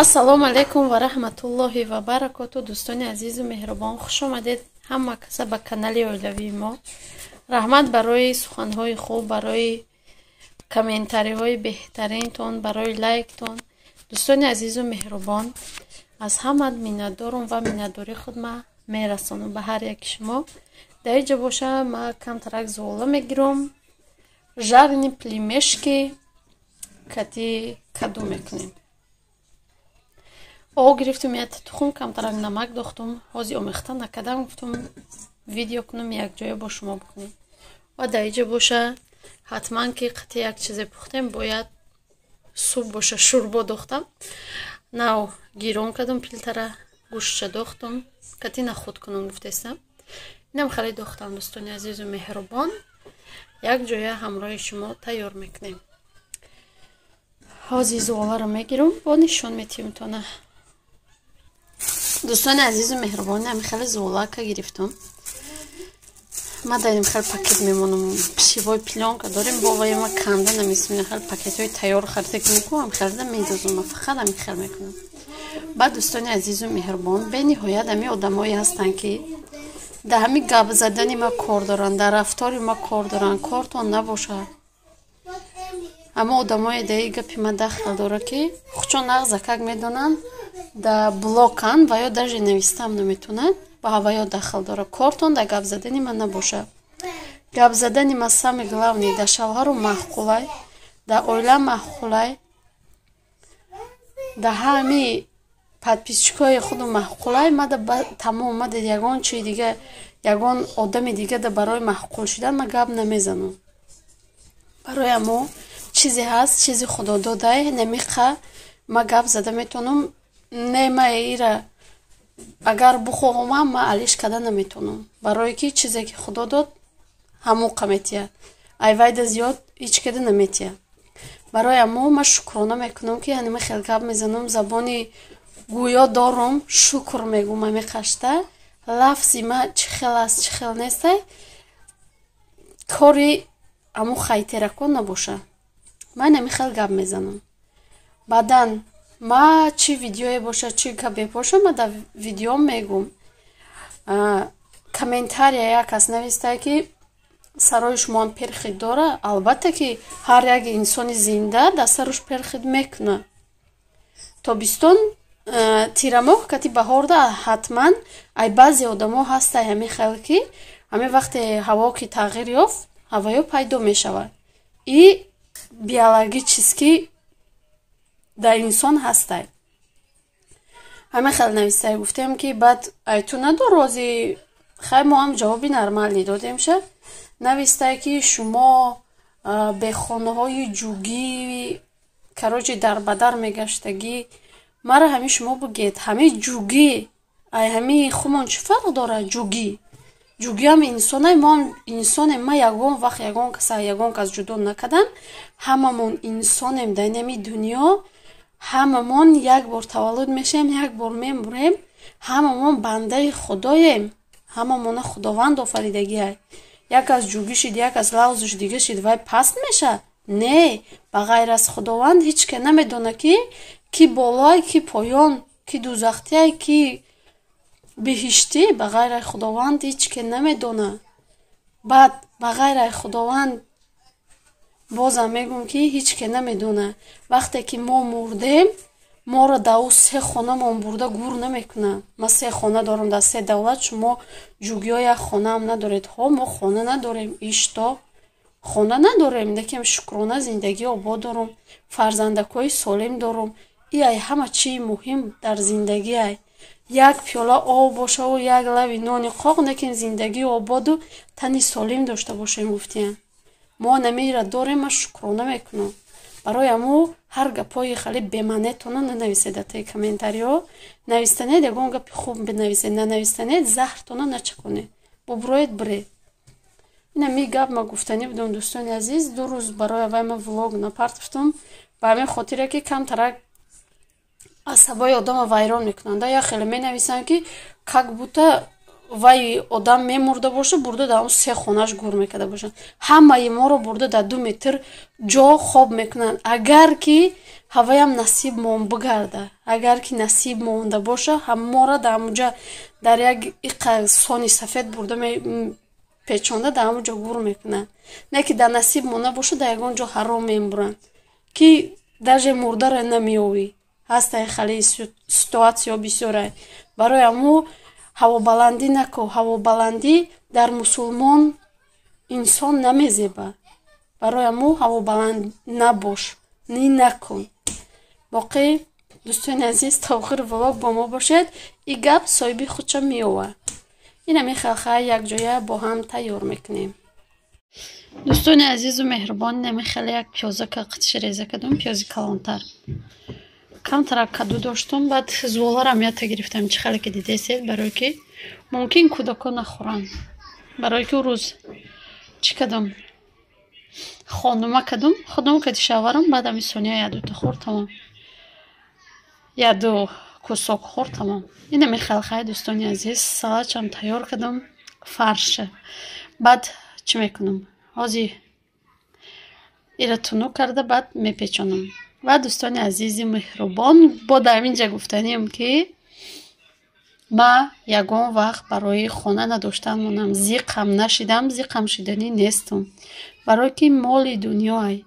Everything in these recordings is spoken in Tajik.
Ассалому алайкум ва раҳматуллоҳи ва баракоту. Дӯстони азизу меҳрубон, хуш омадед ҳама каса ба канали оилавии мо. Раҳмат барои суханҳои хуб, барои комментариҳои беҳтаринтон, барои лайктон. Дӯстони азизу меҳрубон, аз ҳамат миннатдорум ва миннатдории худ ма мерасонам ба ҳар яки шумо. Дар инҷо боша, ма камтарак зуола мегирам, жареный пельмешки кати каду мекунем. Об гирифтум, як тухм, камтарак намак дохтум. Ҳози омехта накардам, гуфтум, видео кунам, якҷоя бо шумо бикунем. Ва дар инҷо боша, ҳатман ки қати як чизе пухтем, бояд суп боша. Шӯрбо дохтам, нав гирон кардам плитара, гӯштша дохтум, кати нахуд кунам гуфтестам. Инам хеле дохтам. Дӯстони азизу меҳрубон, як ҷоя ҳамроҳи шумо тайёр мекунем. Ҳози зуоларо мегирам, бо нишон метиҳем тона. Дӯстони азизу меҳрубон, ами хеле зуолака гирифтум. Ма дар ин хел пакет мемонам, пищевой плёнка дорем, бо вай ма канда намесим. Хел пакетҳои тайёр харида ку, ам харида медозум, ма фақат ами хел мекунам. Баъд, дӯстони азизу меҳрубон, бениҳоят ами одамое ҳастанд, ки дар ҳами гап задани ма кор доранд, дар рафтори ма кор доранд. Кортон набошад. Аммо одамое дар и гапи ма дахл дорад, ки хучон нағзакак медонанд, да блокан ва ё даже навистам наметонанд, ба ҳаваё дахл дорад. Кортон дар гап задани ман набошад. Гап задани ма, самый главный, дар шавҳару маъқулай, дар оила маъқулай, дар ҳами подписчикои худу маъқулай. Мада тамом, мада ягон чи дига, ягон одами дига да барои маъқул шудан ма гап намезанам. Барои амо чизе ҳаст, чизи худододай, намиқа ма гап зада метавонам. Не, ма ира агар бухоҳумам, ма алиш карда наметавонам, барое ки чизе ки Худо дод, ҳамоқа метиҳад, айвайда зиёд ҳеҷ када наметиҳад. Барои амо ма шукрона мекунам, ки яъне ма хел гап мезанам, забони гӯё дорум. Шукр мегӯм. Ами қашта лафзи ма чӣ хел аст, чӣ хел нестай, кори аму хайтеракон набошад. Ман ами хел гап мезанам. Баъдан ма чӣ видеое бошад, чӣ гапе бошад, ма дар видеом мегӯм. Комментария як кас навистае, ки сарои шумоам перхоть дора. Албатта ки ҳар як инсони зинда дар саруш перхоть мекунад. Тобистон, тирамоҳ кати баҳорда ҳатман ай баъзе одамо ҳастай ҳамин хел, ки ҳамин вақте ҳаво ки тағйир ёфт, ҳавоё пайдо мешавад. И биологически дар инсон ҳастай. Ҳамин хел навистай. Гуфтем, ки баъд ай ту надор рози хай, мо ҳам ҷавоби нормалӣ додемша. Навистай, ки шумо бехонаҳои ҷугӣ, короче, дар бадар мегаштагӣ. Мара ҳамин шумо бигед, ҳамин ҷугӣ ай ҳамин хумон чӣ фарқ дорад? Ҷугӣ, ҷугиам инсонай, моам инсонем. Ма ягон вақт ягон каса ягон кас ҷудо накардам. Ҳамамон инсонем дар инами дунё. Ҳамамон як бор таваллуд мешавем, як бор мемурем. Ҳамамон бандаи Худоем, ҳамамона Худованд офаридагиай. Як аз ҷугӣ шид, як аз лавзуш дига шид, вай паст мешавад? Не, ба ғайр аз Худованд ҳеҷ ке намедонад, ки ки болоай, ки поён, ки дузахтиай, ки биҳиштӣ. Ба ғайр аз Худованд ҳеҷ ке намедонад. Баъд ба ғайр аз Худованд, бозам мегӯм, ки ҳеҷ ке намедонад. Вақте ки мо мурдем, моро дар ӯ се хонамон бурда гур намекунанд. Ман се хона дорам дар се давлат, шумо ҷугиҳо як хонаам надоред. Ҳо, мо хона надорем, ишто хона надорем, лекин шукрона, зиндагӣ обод дорум, фарзандакҳои солим дорум. И ай ҳама чии муҳим дар зиндагиай. Як пиёла об бошаву як лави нони қоқ, лекин зиндагии ободу тани солим дошта бошем, гуфтиян. Мо намира дорем, ман шукрона мекунам. Барои аму ҳар гапҳои хеле бемаънетона нанависед дар таи комментариҳо. Навистанед, ягон гапи хуб бинависед, нанавистанед, заҳртона начаконед, бубуроед, биред. Инами гап ма гуфтанӣ будам, дӯстони азиз. 2 рӯз барои аввай ма влог напартофтам, ба ҳамин хотире ки камтарак асабои одама вайрон мекунанд. Як хеле менависанд, ки как будто Вай одам мемурда боша, бурда дар он се хонаш гур мекарда бошанд. Ҳамаи моро бурда дар 2 метр ҷо хоб мекунанд. Агар ки ҳаваям насиб мон бигарда, агар ки насиб монда боша, ҳамора дар ҳамуҷа дар як иқа сони сафед бурда печонда дар ҳамуҷа гур мекунанд. Не ки дар насиб мо набоша, дар ягон ҷо ҳаром мемуранд, ки даже мурдара намеёвӣ. Ҳастай хеле ситуатсиё бисёрай. Барои ҳаму ҳавобаландӣ нако. Ҳавобаландӣ дар мусулмон инсон намезеба. Барои ҳаму ҳавобаланд набош, ни накун. Боқӣ дӯстони азиз, то охири влог бо мо бошед. И гап соҳиби худша меова. Инами халха якҷоя бо ҳам тайёр мекунем. Дӯстони азизу меҳрубон, инами хеле як пиёзака қитши реза кардум, пиёзи калонтар. Камтарак каду доштум, баъд зуоларам ята гирифтам, чӣ хеле ки дидесед, барое ки мумкин кӯдако нахӯранд. Барое ки рӯз чӣ кардам? Хонума кардум, хонума кади шаварам, баъд ами сония ядута хӯрд, тамом. Яду кусок хӯрд, тамом. Инами халхай дӯстони азиз, салатчам тайёр кардам, фарша. Баъд чӣ мекунам? Ҳозир ира тунук карда, баъд мепечонам. Ва дӯстони азизи меҳрубон, бо дар инҷа гуфтанием, ки ма ягон вақт барои хона надоштан монам, зиқам нашидам, зиқам шиданӣ нестам. Барое ки моли дунёай,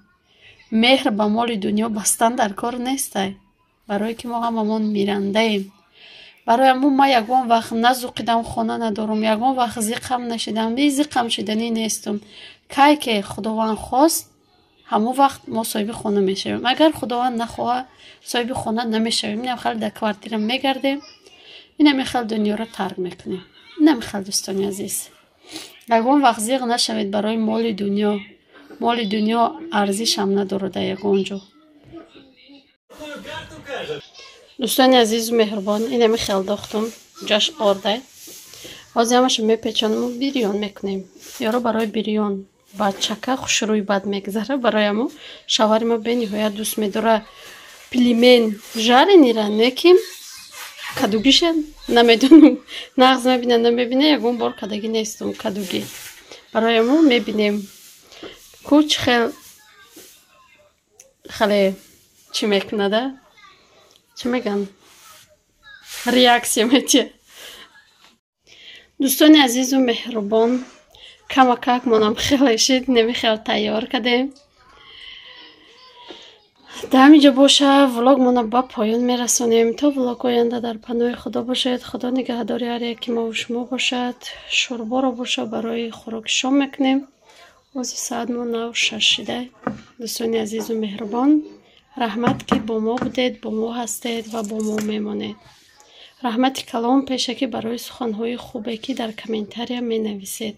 меҳр ба моли дунё бастан дар кор нестай. Барое ки мо ҳамамон мирандаем. Барои ҳамун ма ягон вақт назуқидам, хона надорам, ягон вақт зиқам нашидам, зиқам шиданӣ нестам. Кай ки Худованд хост, ҳамон вақт мо соҳиби хона мешавем. Агар Худованд нахоҳад, соҳиби хона намешавем. Инам хел дар квартира мегардем, инами хел дунёро тарк мекунем. Инами хел дӯстони азиз, ягон вақт зиқ нашавед барои моли дунё. Моли дунё арзишам надорад дар ягон ҷо. Дӯстони азизу меҳрубон, инами хел дохтум, ҷаш ордай. Ҳозир ҳамаша мепечонаму бирён мекунем. Ёро барои бирён бачака хушрӯй бад мегзара. Барои ҳамо шавари ма бениҳоят дӯст медора пельмен жаренира, не ки кадугиша намедонам, нағз мебина намебина, ягон бор кадагӣ нестум кадугӣ. Барои ҳамо мебинем ку чӣ хел хеле чӣ мекунада, чӣ меган, реаксия метиҳад. Дӯстони азизу меҳрубон, камакак монам хеле шид, немихел тайёр кардем. Дар ҳаминҷо боша влогмона ба поён мерасонем. То влог оянда дар паноҳи Худо бошед. Худо нигаҳдори ҳар яки мову шумо бошад. Шӯрборо боша барои хӯроки шом мекунем. Ози соат мо 9:06 шида. Дӯстони азизу меҳрубон, раҳмат ки бо мо будед, бо мо ҳастед ва бо мо мемонед. Раҳмати калом пешакӣ барои суханҳои хубе ки дар комментария менависед.